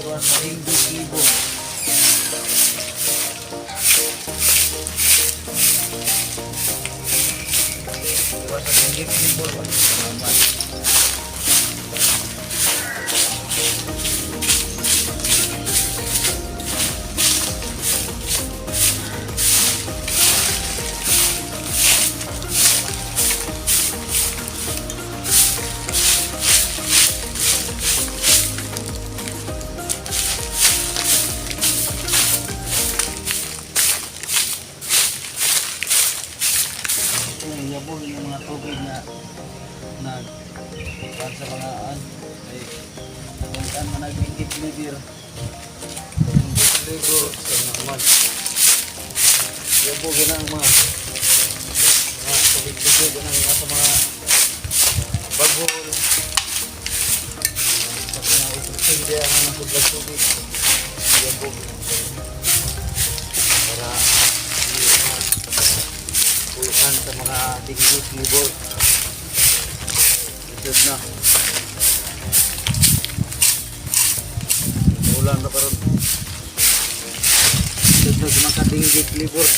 Iwan sa dengue fever. Iwan sa dengue fever ba? Salamat. Ito yung yabog yung mga tubig na nag kuan sa mga an ay kung saan man nag-dengue fever. Dengue fever sa normal. Yabog yun ang mga tubig-tubig yun ang nasa mga bagol sa mga utusin diya ang mga tubig yabog para hindi na puyan sa mga dengue fever. Lisod na. Ulan na karon. Lisod na sa mga dengue fever.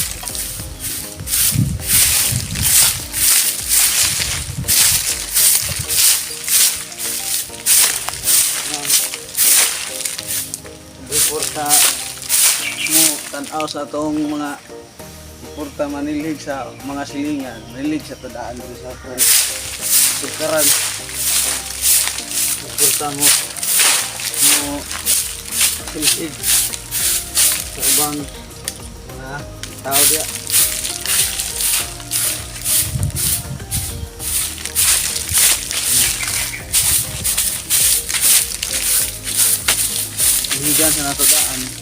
Before sa mo tan-aw sa atong mga porta manilhig sa mga silingan, manilhig sa tadaan diri sa atong sugkaran. Porta mo mo silhig sa ubang mga tao diya. Hinigan sa natudaan.